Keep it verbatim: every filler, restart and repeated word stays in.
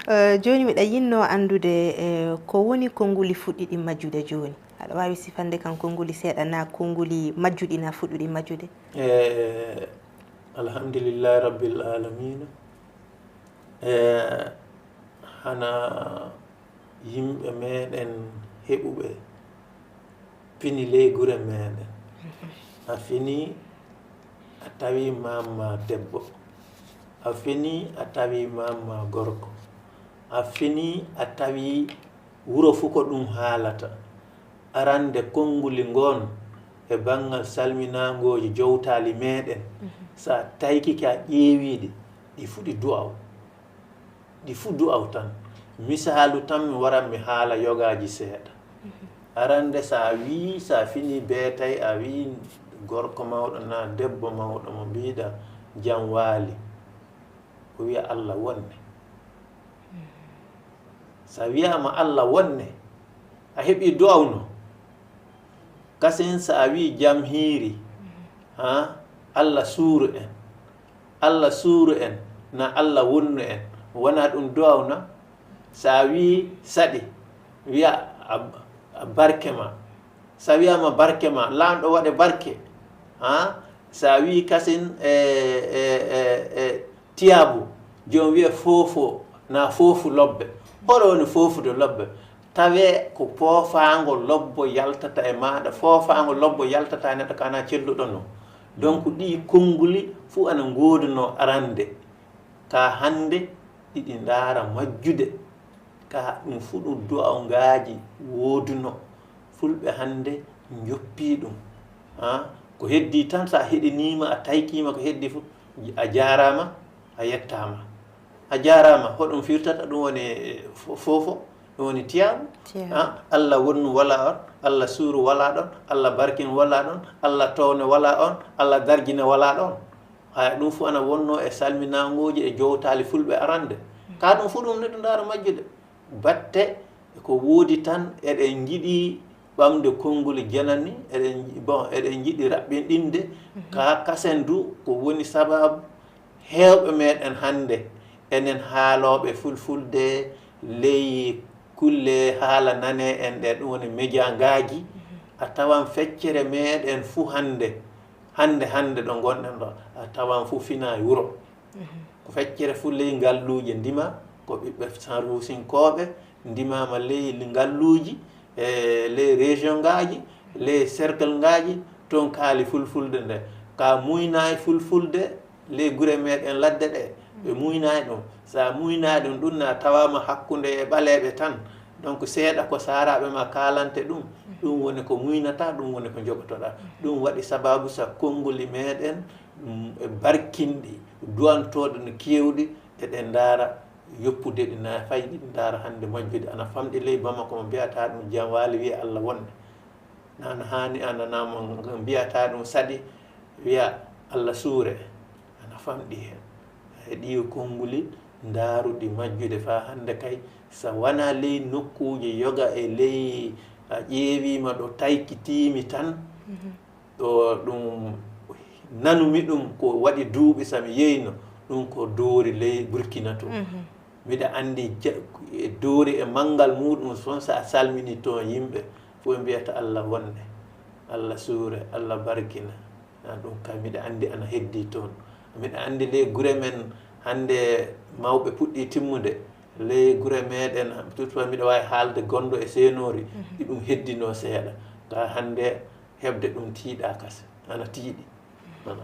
Eh, jooni miɗa yinnoo anndude, eh, ko woni konnguli fuɗɗiɗi majjude jooni? Aɗa waawi sifande kan konnguli seeɗa, na konnguli majjuɗi na fuɗɗuɗi majjude? Eh, alhamdulillahi rabbil alamina. Eh, hana yimɓe meɗen heɓuɓe fini ley gure meɗen. A fini, a tawi maam ma debbo. A fini, a tawi maam ma gorko. A fini, a tawi wuro fuu ko ɗum haalata. Arande konnguli ngoon e banngal salminaangooji jowtaali meɗen, so a taykike a ƴeewiiɗi, ɗi fuu ɗi du'aw. Ɗi fuu du'aw tan. Misaalu tan mi waran mi haala yogaaji seeɗa. Arande so a wii, so a fini beetay, a wii gorko mawɗo na debbo mawɗo mo mbiiɗa jam waali. O wiya Allah wonne. So a wiyaama Allah wonne, a heɓii du'aw no. Kasen so a wii jam hiiri, ha, Allah suuru en. Allah suuru en, na Allah wonnu en. Wonaa ɗum du'aw na? So a wii saɗi, wiya a, a barke ma. So a wiyaama barke ma, laamɗo waɗe barke. Ha? So a wii kasen e, e, e, e tiyaabu, joom wiya foofo, na foofu lobbe. Hoɗo woni foofude lobbe? Tawee ko poofaango lobbo yaltata e maaɗa, foofaango lobbo yaltata e neɗɗo ka na celluɗo no. Donc ɗii konnguli fuu ana ngoodunoo arande. Ka hannde iɗi ndaara majjude. Ka ɗum fuu ɗum du'awngaaji woodunoo. Fulɓe hannde njoppii ɗum. Ha? Ko heddii tan, so a heɗiniima, a taykiima ko heddii fof, a jaaraama, a yettaama. A jaaraama. Hoɗum firtata? Ɗum woni, eh, fo-, foofo, ɗum woni tiyaabu. Tiyaabu. Ha? Allah wonnu wala on, Allah suuru wala ɗon, Allah barkin wala ɗon, Allah towne wala on, Allah darjine wala ɗon. Haya, ɗum fof ana wonnoo e salminaangooji e jowtaali fulɓe arande. Ka ɗum fof ɗum neɗɗo ndaara majjude. Batte ko woodi tan, eɗen njiɗi ɓamde konnguli janani, eɗen, bon, eɗen njiɗi raɓɓinɗinde. Ka kasen du, ko woni sababu heewɓe meɗen hannde, enen haalooɓe fulfulde ley kulle haala nane en ɗe, ɗum woni média ngaaji, a tawan feccere meɗen fuu hannde, hannde, hannde ɗo ngonɗen ɗo, a tawan fuu fina e wuro. Ko feccere fuu ley ngalluuje ndima, ko ɓiɓɓe Sanruusinkooɓe ndimaama ley ngalluuji, e ley région ngaaji, ley cercle ngaaji, toon kaali fulfulde nde. Ka muynaay fulfulde, ley gure meɗen ladde ɗe, ɓe muynaay ɗum. So a muynaay ɗum, ɗum na tawaama hakkunde e ɓaleeɓe tan. Donc seeɗa ko saaraaɓe ma kaalante ɗum, ɗum woni ko muynata, ɗum woni ko njoɓotoɗa. Ɗum waɗi sababu sa konnguli meɗen, mm, e barkinɗi, du'antooɗi no keewɗi, eɗen ndaara yoppude ɗi na fayɗi, ndaara hannde majjude ana famɗi ley Bamako mo mbiyata ɗum jam waali wiye Allah wonde. Nana haani ananama mbiyata ɗum saɗi, wiya Allah suure, ana famɗi heen. E ɗi konnguli ndaaruɗi majjude faa hannde kay, so wanaa ley nokkuuje yoga e ley a ƴeewiima ɗo taykitiimi tan, ɗo ɗum nanumi ɗum ko waɗi duuɓi so mi yeyno, ɗum ko Doori ley Burkina to. Miɗa anndi ja-, e Doori e manngal muuɗum son, so a salmini toon yimɓe, fof ɓe mbiyata Allah wonde, Allah suure, Allah barkina. Na ɗum ka miɗa anndi ana heddii toon. Miɗa anndi ley gure men hannde mawɓe puɗɗii timmude. Ley gure meɗen, toutefois miɗa waawi haalde Gondo e Senoori, ɗi ɗum heddinoo seeɗa. Ka hannde heɓde ɗum tiiɗaa kas, ana tiiɗi. Voilà.